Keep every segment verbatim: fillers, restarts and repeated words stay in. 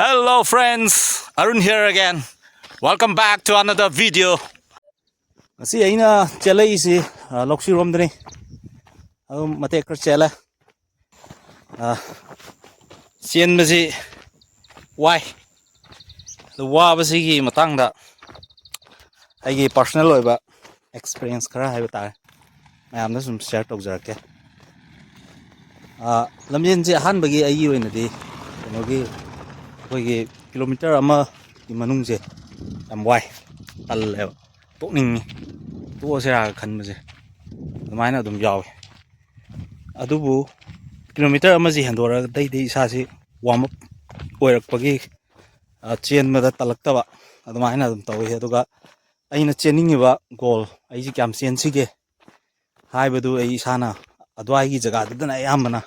Hello friends, Arun here again. Welcome back to another video. ꯉꯁꯤ ꯑꯩꯅ ꯆꯦꯜꯂꯛꯏꯁꯤ, ꯑ, ꯂꯧꯁꯤꯔꯣꯝꯗꯅꯤ꯫ ꯑꯗꯨꯝ ꯃꯇꯦꯛ ꯈꯔ ꯆꯦꯜꯂꯦ꯫ ꯑ, ꯆꯦꯟꯕꯁꯤ ꯋꯥꯏ꯫ ꯑꯗꯨ ꯋꯥꯕꯁꯤꯒꯤ ꯃꯇꯥꯡꯗ ꯑꯩꯒꯤ personal ꯑꯣꯏꯕ experience ꯈꯔ ꯍꯥꯏꯕ ꯇꯥꯔꯦ, ꯃꯌꯥꯝꯗ ꯁꯨꯝ share ꯇꯧꯖꯔꯛꯀꯦ꯫ ꯑ, ꯂꯝꯖꯦꯟꯁꯦ ꯑꯍꯥꯟꯕꯒꯤ ꯑꯩꯒꯤ ꯑꯣꯏꯅꯗꯤ ꯀꯩꯅꯣꯒꯤ, ꯑꯩꯈꯣꯏꯒꯤ kilometre ꯑꯃꯒꯤ ꯃꯅꯨꯡꯁꯦ ꯌꯥꯝ ꯋꯥꯏ, ꯇꯜꯂꯦꯕ, ꯇꯣꯛꯅꯤꯡꯉꯤ, ꯇꯣꯛꯑꯁꯤꯔꯥꯒ ꯈꯟꯕꯁꯦ ꯑꯗꯨꯃꯥꯏꯅ ꯑꯗꯨꯝ ꯌꯥꯎꯋꯤ꯫ ꯑꯗꯨꯕꯨ kilometre ꯑꯃꯁꯤ ꯍꯦꯟꯗꯣꯔꯛꯑꯗꯩꯗꯤ ꯏꯁꯥꯁꯤ warm up ꯑꯣꯏꯔꯛꯄꯒꯤ, ꯑ, ꯆꯦꯟꯕꯗ ꯇꯜꯂꯛꯇꯕ ꯑꯗꯨꯃꯥꯏꯅ ꯑꯗꯨꯝ ꯇꯧꯋꯤ꯫ ꯑꯗꯨꯒ ꯑꯩꯅ ꯆꯦꯟꯅꯤꯡꯉꯤꯕ goal, ꯑꯩꯁꯤ ꯀꯌꯥꯝ ꯆꯦꯟꯁꯤꯒꯦ ꯍꯥꯏꯕꯗꯨ ꯑꯩ ꯏꯁꯥꯅ ꯑꯗꯨꯋꯥꯏꯒꯤ ꯖꯒꯥꯗꯨꯗꯅ ꯑꯌꯥꯝꯕꯅ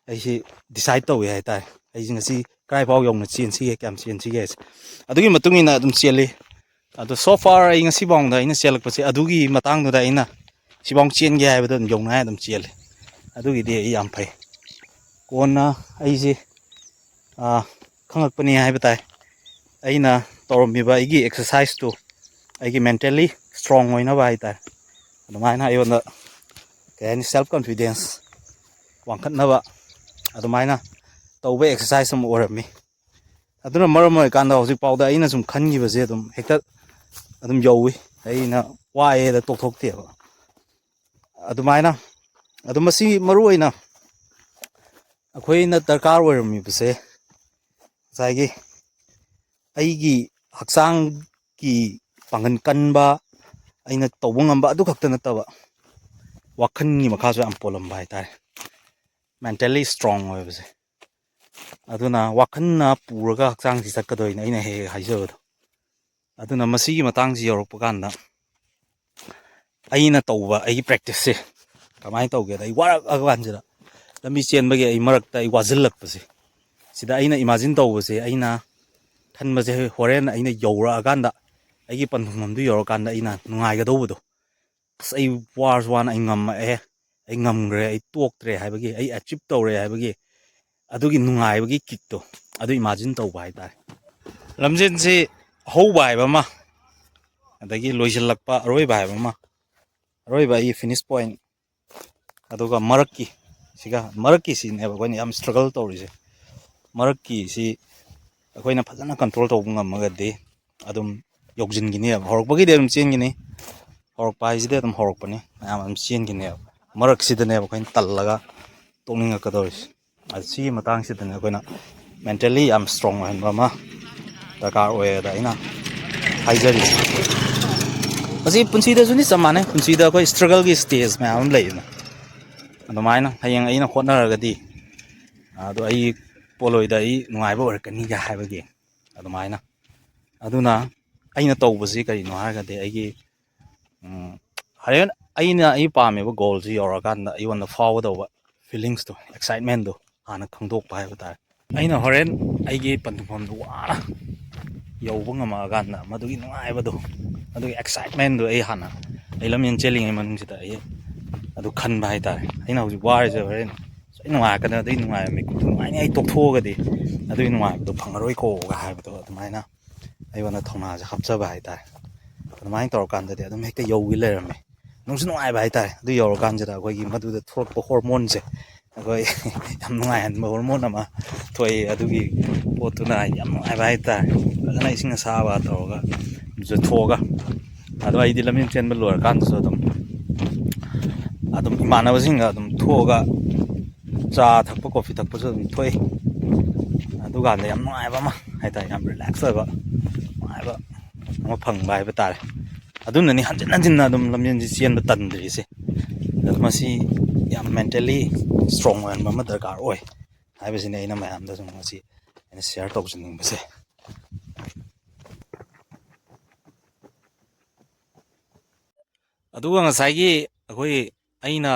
ꯑꯩꯁꯤ decide ꯇꯧꯋꯤ ꯍꯥꯏꯇꯥꯔꯦ꯫ ꯑꯩꯁꯤ ꯉꯁꯤ ꯀꯗꯥꯏꯐꯥꯎ ꯌꯧꯅ ꯆꯦꯟꯁꯤꯒꯦ, ꯀꯌꯥꯝ ꯆꯦꯟꯁꯤꯒꯦ ꯍꯥꯏꯁꯦ, ꯑꯗꯨꯒꯤ ꯃꯇꯨꯡ ꯏꯟꯅ ꯑꯗꯨꯝ ꯆꯦꯜꯂꯤ꯫ ꯑꯗꯣ so far ꯑꯩ ꯉꯁꯤꯐꯥꯎꯗ ꯑꯩꯅ ꯆꯦꯜꯂꯛꯄꯁꯦ ꯑꯗꯨꯒꯤ ꯃꯇꯥꯡꯗꯨꯗ ꯑꯩꯅ ꯁꯤꯐꯥꯎ ꯆꯦꯟꯒꯦ ꯍꯥꯏꯕꯗ ꯑꯗꯨꯝ ꯌꯧꯅꯉꯥꯏ ꯑꯗꯨꯝ ꯆꯦꯜꯂꯤ꯫ ꯑꯗꯨꯒꯤꯗꯤ ꯑꯩ ꯌꯥꯝ ꯐꯩ꯫ ꯀꯣꯟꯅ ꯑꯩꯁꯦ, ꯑ, ꯈꯪꯉꯛꯄꯅꯤ ꯍꯥꯏꯕ ꯇꯥꯏ꯫ ꯑꯩꯅ ꯇꯧꯔꯝꯃꯤꯕ ꯑꯩꯒꯤ exerciseꯇꯨ ꯑꯩꯒꯤ mentally strong ꯑꯣꯏꯅꯕ ꯍꯥꯏ ꯇꯥꯔꯦ, ꯑꯗꯨꯃꯥꯏꯅ ꯑꯩꯉꯣꯟꯗ, ꯀꯩ ꯍꯥꯏꯅꯤ, self confidence ꯋꯥꯡꯈꯠꯅꯕ ꯑꯗꯨꯃꯥꯏꯅ ꯇꯧꯕ exercise ꯑꯃ ꯑꯣꯏꯔꯝꯃꯤ꯫ ꯑꯗꯨꯅ ꯃꯔꯝ ꯑꯣꯏꯔꯀꯥꯟꯗ ꯍꯧꯖꯤꯛꯐꯥꯎꯗ ꯑꯩꯅ ꯁꯨꯝ ꯈꯟꯈꯤꯕꯁꯦ ꯑꯗꯨꯝ ꯍꯦꯛꯇ ꯑꯗꯨꯝ ꯌꯧꯏ꯫ ꯑꯩꯅ ꯋꯥꯏꯌꯦꯗ ꯇꯣꯛꯊꯣꯛꯇꯦꯕ꯫ ꯑꯗꯨꯃꯥꯏꯅ, ꯑꯗꯨ ꯃꯁꯤ ꯃꯔꯨ ꯑꯣꯏꯅ ꯑꯩꯈꯣꯏꯅ ꯗꯔꯀꯥꯔ ꯑꯣꯏꯔꯝꯃꯤꯕꯁꯦ ꯉꯁꯥꯏꯒꯤ ꯑꯩꯒꯤ ꯍꯛꯆꯥꯡꯒꯤ ꯄꯥꯡꯒꯜ ꯀꯟꯕ, ꯑꯩꯅ ꯇꯧꯕ ꯉꯝꯕ ꯑꯗꯨ ꯈꯛꯇ ꯅꯠꯇꯕ, ꯋꯥꯈꯜꯒꯤ ꯃꯈꯥꯁꯨ ꯌꯥꯝ ꯄꯣꯜꯂꯝꯕ ꯍꯥꯏ ꯇꯥꯔꯦ, mentally strong ꯑꯣꯏꯕꯁꯦ꯫ ꯑꯗꯨꯅ ꯋꯥꯈꯜꯅ ꯄꯨꯔꯒ ꯍꯛꯆꯥꯡꯁꯤ ꯆꯠꯀꯗꯣꯏꯅꯦ, ꯑꯩꯅ ꯍꯦꯛ ꯍꯦꯛ ꯍꯥꯏꯖꯕꯗꯣ꯫ ꯑꯗꯨꯅ ꯃꯁꯤꯒꯤ ꯃꯇꯥꯡꯁꯤ ꯌꯧꯔꯛꯄ ꯀꯥꯟꯗ ꯑꯩꯅ ꯇꯧꯕ ꯑꯩꯒꯤ practiceꯁꯦ ꯀꯃꯥꯏꯅ ꯇꯧꯒꯦꯗ, ꯑꯩ ꯋꯥꯔꯛꯑ ꯀꯥꯟꯁꯤꯗ, ꯂꯝꯕꯤ ꯆꯦꯟꯕꯒꯤ ꯑꯩ ꯃꯔꯛꯇ ꯑꯩ ꯋꯥꯁꯤꯜꯂꯛꯄꯁꯦ, ꯁꯤꯗ ꯑꯩꯅ imagine ꯇꯧꯕꯁꯦ, ꯑꯩꯅ ꯈꯟꯕꯁꯦ, ꯍꯣꯔꯦꯟ ꯑꯩꯅ ꯌꯧꯔꯛꯑꯀꯥꯟꯗ, ꯑꯩꯒꯤ ꯄꯟꯊꯨꯡꯐꯝꯗꯨ ꯌꯧꯔꯀꯥꯟꯗ ꯑꯩꯅ ꯅꯨꯡꯉꯥꯏꯒꯗꯧꯕꯗꯣ, "ꯑꯁ, ꯑꯩ ꯋꯥꯔꯁꯨ ꯋꯥꯅ ꯑꯩ ꯉꯝꯃꯛꯑꯦ, ꯑꯩ ꯉꯝꯈ꯭ꯔꯦ, ꯑꯩ ꯇꯣꯛꯇ꯭ꯔꯦ" ꯍꯥꯏꯕꯒꯤ, ꯑꯩ achieve ꯇꯧꯔꯦ ꯍꯥꯏꯕꯒꯤ ꯑꯗꯨꯒꯤ ꯅꯨꯡꯉꯥꯏꯕꯒꯤ kickꯇꯣ, ꯑꯗꯨ ꯏꯃꯥꯖꯤꯟ ꯇꯧꯕ ꯍꯥꯏꯇꯥꯔꯦ꯫ ꯂꯝꯖꯦꯟꯁꯤ ꯍꯧꯕ ꯍꯥꯏꯕ ꯑꯃ, ꯑꯗꯒꯤ ꯂꯣꯏꯁꯤꯜꯂꯛꯄ ꯑꯔꯣꯏꯕ ꯍꯥꯏꯕ ꯑꯃ, ꯑꯔꯣꯏꯕ ꯑꯩꯒꯤ ꯐꯤꯅꯤꯁ ꯄꯣꯏꯟ, ꯑꯗꯨꯒ ꯃꯔꯛꯀꯤ ꯁꯤꯒ, ꯃꯔꯛꯀꯤꯁꯤꯅꯦꯕ ꯑꯩꯈꯣꯏꯅ ꯌꯥꯝ ꯏꯁꯇ꯭ꯔꯒꯜ ꯇꯧꯔꯤꯁꯦ꯫ ꯃꯔꯛꯀꯤꯁꯤ ꯑꯩꯈꯣꯏꯅ ꯐꯖꯅ ꯀꯟꯇ꯭ꯔꯣꯜ ꯇꯧꯕ ꯉꯝꯃꯒꯗꯤ ꯑꯗꯨꯝ ꯌꯧꯁꯤꯟꯈꯤꯅꯦꯕ꯫ ꯍꯧꯔꯛꯄꯒꯤꯗꯤ ꯑꯗꯨꯝ ꯆꯦꯟꯈꯤꯅꯤ, ꯍꯧꯔꯛꯄ ꯍꯥꯏꯁꯤꯗꯤ ꯑꯗꯨꯝ ꯍꯧꯔꯛꯄꯅꯤ, ꯃꯌꯥꯝ ꯑꯗꯨꯝ ꯆꯦꯟꯈꯤꯅꯦꯕ꯫ ꯃꯔꯛꯁꯤꯗꯅꯦꯕ ꯑꯩꯈꯣꯏꯅ ꯇꯜꯂꯒ ꯇꯣꯛꯅꯤꯡꯉꯛꯀꯗꯧꯔꯤꯁꯦ꯫ ꯑꯗꯨ ꯁꯤꯒꯤ ꯃꯇꯥꯡꯁꯤꯗꯅꯦ ꯑꯩꯈꯣꯏꯅ ꯃꯦꯟꯇꯦꯜꯂꯤ ꯌꯥꯝ ꯏꯁꯇ꯭ꯔꯣꯡ ꯑꯣꯏꯍꯟꯕ ꯑꯃ ꯗꯔꯀꯥꯔ ꯑꯣꯏꯌꯦꯗ ꯑꯩꯅ ꯍꯥꯏꯖꯔꯤꯁꯦ꯫ ꯃꯁꯤ ꯄꯨꯟꯁꯤꯗꯁꯨꯅꯤ ꯆꯞ ꯃꯥꯟꯅꯩ꯫ ꯄꯨꯟꯁꯤꯗ ꯑꯩꯈꯣꯏ ꯏꯁꯇ꯭ꯔꯒꯜꯒꯤ ꯁ꯭ꯇꯦꯖ ꯃꯌꯥꯝ ꯑꯃ ꯂꯩꯗꯅ, ꯑꯗꯨꯃꯥꯏꯅ ꯍꯌꯦꯡ ꯑꯩꯅ ꯍꯣꯠꯅꯔꯒꯗꯤ ꯑꯗꯣ ꯑꯩ ꯄꯣꯠꯂꯣꯏꯗ ꯑꯩ ꯅꯨꯡꯉꯥꯏꯕ ꯑꯣꯏꯔꯛꯀꯅꯤꯒ ꯍꯥꯏꯕꯒꯤ ꯑꯗꯨꯃꯥꯏꯅ꯫ ꯑꯗꯨꯅ ꯑꯩꯅ ꯇꯧꯕꯁꯤ ꯀꯔꯤꯅꯣ ꯍꯥꯏꯔꯒꯗꯤ ꯑꯩꯒꯤ, ꯎꯝ, ꯍꯣꯔꯦꯟ ꯑꯩꯅ ꯑꯩ ꯄꯥꯝꯃꯤꯕ ꯒꯣꯜꯁꯤ ꯌꯧꯔꯀꯥꯟꯗ ꯑꯩꯉꯣꯟꯗ ꯐꯥꯎꯒꯗꯧꯕ ꯐꯤꯂꯤꯡꯁꯇꯣ, ꯑꯦꯛꯁꯥꯏꯠꯃꯦꯟꯗꯣ ꯍꯥꯟꯅ ꯈꯪꯗꯣꯛꯄ ꯍꯥꯏꯕ ꯇꯥꯔꯦ꯫ ꯑꯩꯅ ꯍꯣꯔꯦꯟ ꯑꯩꯒꯤ ꯄꯟꯊꯨꯡꯐꯝꯗꯨ ꯋꯥꯅ ꯌꯧꯕ ꯉꯝꯃꯛꯑꯀꯥꯟꯗ ꯃꯗꯨꯒꯤ ꯅꯨꯡꯉꯥꯏꯕꯗꯣ, ꯑꯗꯨꯒꯤ ꯑꯦꯛꯁꯥꯏꯠꯃꯦꯟꯗꯣ ꯑꯩ ꯍꯥꯟꯅ ꯑꯩ ꯂꯝꯖꯦꯟ ꯆꯦꯜꯂꯤꯉꯩ ꯃꯅꯨꯡꯁꯤꯗ ꯑꯩ ꯑꯗꯨ ꯈꯟꯕ ꯍꯥꯏꯇꯥꯔꯦ꯫ ꯑꯩꯅ ꯍꯧꯖꯤꯛ ꯋꯥꯔꯤꯁꯦ ꯍꯣꯔꯦꯟ ꯁꯣꯏ ꯅꯨꯡꯉꯥꯏꯔꯛꯀꯅꯤ, ꯑꯗꯨꯒꯤ ꯅꯨꯡꯉꯥꯏꯕ ꯃꯤꯀꯨꯞꯇꯣ ꯅꯨꯡꯉꯥꯏꯅꯤ, ꯑꯩ ꯇꯣꯛꯊꯣꯛꯑꯒꯗꯤ ꯑꯗꯨꯒꯤ ꯅꯨꯡꯉꯥꯏꯕꯗꯣ ꯐꯪꯉꯔꯣꯏꯀꯣꯒ ꯍꯥꯏꯕꯗꯣ ꯑꯗꯨꯃꯥꯏꯅ ꯑꯩꯉꯣꯟꯗ ꯊꯧꯅꯥꯁꯦ ꯍꯥꯞꯆꯕ ꯍꯥꯏꯇꯥꯔꯦ꯫ ꯑꯗꯨꯃꯥꯏꯅ ꯇꯧꯔꯀꯥꯟꯗꯗꯤ ꯑꯗꯨꯝ ꯍꯦꯛꯇ ꯌꯧꯈꯤ ꯂꯩꯔꯝꯃꯦ꯫ ꯅꯨꯡꯁꯨ ꯅꯨꯡꯉꯥꯏꯕ ꯍꯥꯏꯇꯥꯔꯦ꯫ ꯑꯗꯨ ꯌꯧꯔꯀꯥꯟꯁꯤꯗ ꯑꯩꯈꯣꯏꯒꯤ ꯃꯗꯨꯗ ꯊꯣꯛꯂꯛꯄ ꯍꯣꯔꯃꯣꯟꯁꯦ, ꯑꯩꯈꯣꯏ ꯌꯥꯝ ꯅꯨꯡꯉꯥꯏꯍꯟꯕ ꯍꯣꯔꯃꯣꯟ ꯑꯃ ꯊꯣꯛꯏ꯫ ꯑꯗꯨꯒꯤ ꯄꯣꯠꯇꯨꯅ ꯍꯥꯏꯗꯤ ꯌꯥꯝ ꯅꯨꯡꯉꯥꯏꯕ ꯍꯥꯏꯇꯥꯔꯦ꯫ ꯐꯖꯅ ꯏꯁꯤꯡ ꯑꯁꯥꯕ ꯇꯧꯔꯒ ꯂꯨꯖꯊꯣꯛꯑꯒ, ꯑꯗꯣ ꯑꯩꯗꯤ ꯂꯝꯖꯦꯟ ꯆꯦꯟꯕ ꯂꯣꯏꯔꯀꯥꯟꯗꯁꯨ ꯑꯗꯨꯝ, ꯑꯗꯨꯝ ꯏꯃꯥꯟꯅꯕꯁꯤꯡꯒ ꯑꯗꯨꯝ ꯊꯣꯛꯑꯒ ꯆꯥ ꯊꯛꯄ, ꯀꯣꯐꯤ ꯊꯛꯄꯁꯨ ꯑꯗꯨꯝ ꯊꯣꯛꯏ꯫ ꯑꯗꯨꯀꯥꯟꯗ ꯌꯥꯝ ꯅꯨꯡꯉꯥꯏꯕ ꯑꯃ ꯍꯥꯏꯇꯥꯔꯦ, ꯌꯥꯝ ꯔꯤꯂꯦꯛꯁ ꯑꯣꯏꯕ, ꯅꯨꯡꯉꯥꯏꯕ ꯑꯃ ꯐꯪꯕ ꯍꯥꯏꯕ ꯇꯥꯔꯦ꯫ ꯑꯗꯨꯅꯅꯤ ꯍꯟꯖꯤꯟ ꯍꯟꯖꯤꯟꯅ ꯑꯗꯨꯝ ꯂꯝꯖꯦꯟꯁꯤ ꯆꯦꯟꯕ ꯇꯟꯗ꯭ꯔꯤꯁꯦ꯫ ꯑꯗꯣ ꯃꯁꯤ ꯌꯥꯝ ꯃꯦꯟꯇꯦꯜꯂꯤ ꯏꯁꯇ꯭ꯔꯣꯡ ꯑꯣꯏꯍꯟꯕ ꯑꯃ ꯗꯔꯀꯥꯔ ꯑꯣꯏ ꯍꯥꯏꯕꯁꯤꯅꯤ ꯑꯩꯅ ꯃꯌꯥꯝꯗ ꯁꯨꯝ ꯉꯁꯤ ꯑꯩꯅ ꯁꯤꯌꯔ ꯇꯧꯖꯅꯤꯡꯕꯁꯦ꯫ ꯑꯗꯨꯒ ꯉꯁꯥꯏꯒꯤ ꯑꯩꯈꯣꯏ ꯑꯩꯅ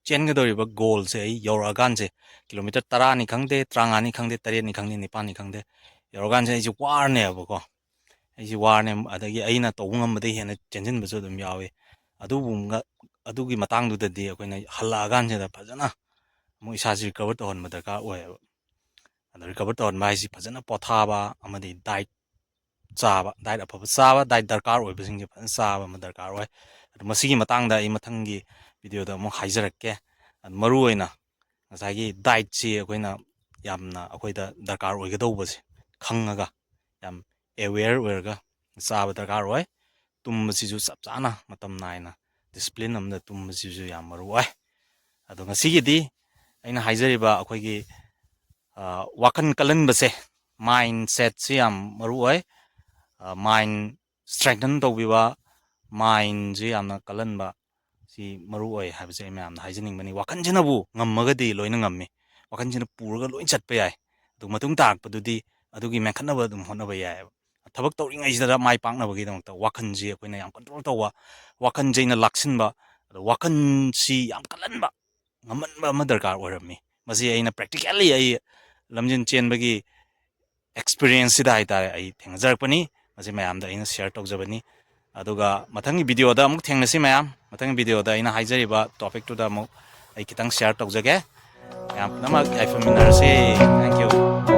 ꯆꯦꯟꯒꯗꯧꯔꯤꯕ ꯒꯣꯜꯁꯦ ꯑꯩ ꯌꯧꯔꯛꯑꯀꯥꯟꯁꯦ, ꯀꯤꯂꯣꯃꯤꯇꯔ ꯇꯔꯥꯅꯤ ꯈꯪꯗꯦ, ꯇꯔꯥꯃꯉꯥꯅꯤ ꯈꯪꯗꯦ, ꯇꯔꯦꯠꯅꯤ ꯈꯪꯗꯦ, ꯅꯤꯄꯥꯜꯅꯤ ꯈꯪꯗꯦ, ꯌꯧꯔꯀꯥꯟꯁꯦ ꯑꯩꯁꯦ ꯋꯥꯔꯅꯦꯕꯀꯣ꯫ ꯑꯩꯁꯦ ꯋꯥꯔꯅꯦ, ꯑꯗꯒꯤ ꯑꯩꯅ ꯇꯧꯕ ꯉꯝꯕꯗꯒꯤ ꯍꯦꯟꯅ ꯆꯦꯟꯁꯤꯟꯕꯁꯨ ꯑꯗꯨꯝ ꯌꯥꯎꯏ꯫ ꯑꯗꯨꯕꯨ ꯉ-, ꯑꯗꯨꯒꯤ ꯃꯇꯥꯡꯗꯨꯗꯗꯤ ꯑꯩꯈꯣꯏꯅ ꯍꯜꯂꯛꯑꯀꯥꯟꯁꯤꯗ ꯐꯖꯅ ꯑꯃꯨꯛ ꯏꯁꯥꯁꯤ ꯔꯤꯀꯚꯔ ꯇꯧꯍꯟꯕ ꯗꯔꯀꯥꯔ ꯑꯣꯏꯌꯦꯕ꯫ ꯑꯗꯣ ꯔꯤꯀꯚꯔ ꯇꯧꯍꯟꯕ ꯍꯥꯏꯁꯤ ꯐꯖꯅ ꯄꯣꯊꯥꯕ ꯑꯃꯗꯤ ꯗꯥꯏꯠ ꯆꯥꯕ, ꯗꯥꯏꯠ ꯑꯐꯕ ꯆꯥꯕ, ꯗꯥꯏꯠ ꯗꯔꯀꯥꯔ ꯑꯣꯏꯕꯁꯤꯡꯁꯦ ꯐꯖꯅ ꯆꯥꯕ ꯑꯃ ꯗꯔꯀꯥꯔ ꯑꯣꯏ꯫ ꯑꯗꯣ ꯃꯁꯤꯒꯤ ꯃꯇꯥꯡꯗ ꯑꯩ ꯃꯊꯪꯒꯤ ꯚꯤꯗꯤꯑꯣꯗ ꯑꯃꯨꯛ ꯍꯥꯏꯖꯔꯛꯀꯦ꯫ ꯑꯗꯣ ꯃꯔꯨꯑꯣꯏꯅ ꯉꯁꯥꯏꯒꯤ ꯗꯥꯏꯠꯁꯤ ꯑꯩꯈꯣꯏꯅ ꯌꯥꯝꯅ ꯑꯩꯈꯣꯏꯗ ꯗꯔꯀꯥꯔ ꯑꯣꯏꯒꯗꯧꯕꯁꯦ ꯈꯪꯉꯒ, ꯌꯥꯝ ꯑꯦꯋꯦꯌꯔ ꯑꯣꯏꯔꯒ ꯆꯥꯕ ꯗꯔꯀꯥꯔ ꯑꯣꯏ꯫ ꯇꯨꯝꯕꯁꯤꯁꯨ ꯆꯞ ꯆꯥꯅ ꯃꯇꯝ ꯅꯥꯏꯅ ꯗꯤꯁꯤꯄ꯭ꯂꯤꯟ ꯑꯃꯗ ꯇꯨꯝꯕꯁꯤꯁꯨ ꯌꯥꯝ ꯃꯔꯨ ꯑꯣꯏ꯫ ꯑꯗꯣ ꯉꯁꯤꯒꯤꯗꯤ ꯑꯩꯅ ꯍꯥꯏꯖꯔꯤꯕ ꯑꯩꯈꯣꯏꯒꯤ, ꯑ, ꯋꯥꯈꯜ ꯀꯜꯍꯟꯕꯁꯦ, ꯃꯥꯏꯟ ꯁꯦꯠꯁꯤ ꯌꯥꯝ ꯃꯔꯨ ꯑꯣꯏ꯫ ꯃꯥꯏꯟ ꯁ꯭ꯇ꯭ꯔꯦꯡꯊꯟ ꯇꯧꯕꯤꯕ, ꯃꯥꯏꯟꯁꯤ ꯌꯥꯝꯅ ꯀꯜꯍꯟꯕ ꯁꯤ ꯃꯔꯨ ꯑꯣꯏ ꯍꯥꯏꯕꯁꯦ ꯑꯩ ꯃꯌꯥꯝꯗ ꯍꯥꯏꯖꯅꯤꯡꯕꯅꯤ꯫ ꯋꯥꯈꯜꯁꯤꯅꯕꯨ ꯉꯝꯃꯒꯗꯤ ꯂꯣꯏꯅ ꯉꯝꯃꯤ, ꯋꯥꯈꯜꯁꯤꯅ ꯄꯨꯔꯒ ꯂꯣꯏ ꯆꯠꯄ ꯌꯥꯏ꯫ ꯑꯗꯨ ꯃꯇꯨꯡ ꯇꯥꯔꯛꯄꯗꯨꯗꯤ ꯑꯗꯨꯒꯤ ꯃꯦꯟꯈꯠꯅꯕ ꯑꯗꯨꯝ ꯍꯣꯠꯅꯕ ꯌꯥꯏꯑꯕ꯫ ꯊꯕꯛ ꯇꯧꯔꯤꯉꯩꯁꯤꯗ ꯃꯥꯏ ꯄꯥꯛꯅꯕꯒꯤꯗꯃꯛꯇ ꯋꯥꯈꯜꯁꯤ ꯑꯩꯈꯣꯏꯅ ꯌꯥꯝ ꯀꯟꯇ꯭ꯔꯣꯜ ꯇꯧꯕ, ꯋꯥꯈꯜꯁꯤ ꯑꯩꯅ ꯂꯥꯛꯁꯤꯟꯕ, ꯑꯗꯣ ꯋꯥꯈꯜꯁꯤ ꯌꯥꯝ ꯀꯜꯍꯟꯕ ꯉꯝꯍꯟꯕ ꯑꯃ ꯗꯔꯀꯥꯔ ꯑꯣꯏꯔꯝꯃꯤ꯫ ꯃꯁꯤ ꯑꯩꯅ ꯄ꯭ꯔꯦꯛꯇꯤꯀꯦꯜꯂꯤ ꯑꯩ ꯂꯝꯖꯦꯟ ꯆꯦꯟꯕꯒꯤ ꯑꯦꯛꯁꯄꯤꯔꯤꯌꯦꯟꯁꯁꯤꯗ ꯍꯥꯏꯇꯥꯔꯦ ꯑꯩ ꯊꯦꯡꯅꯖꯔꯛꯄꯅꯤ꯫ ꯃꯁꯤ ꯃꯌꯥꯝꯗ ꯑꯩꯅ ꯁꯤꯌꯔ ꯇꯧꯖꯕꯅꯤ꯫ ꯑꯗꯨꯒ ꯃꯊꯪꯒꯤ ꯚꯤꯗꯤꯑꯣꯗ ꯑꯃꯨꯛ ꯊꯦꯡꯅꯁꯤ ꯃꯌꯥꯝ꯫ ꯃꯊꯪꯒꯤ ꯚꯤꯗꯤꯑꯣꯗ ꯑꯩꯅ ꯍꯥꯏꯖꯔꯤꯕ ꯇꯣꯄꯤꯛꯇꯨꯗ ꯑꯃꯨꯛ ꯑꯩ ꯈꯤꯇꯪ ꯁꯤꯌꯔ ꯇꯧꯖꯒꯦ꯫ ꯃꯌꯥꯝ ꯄꯨꯝꯅꯃꯛ ꯌꯥꯏꯐꯃꯤꯟꯅꯔꯁꯤ꯫ Thank you꯫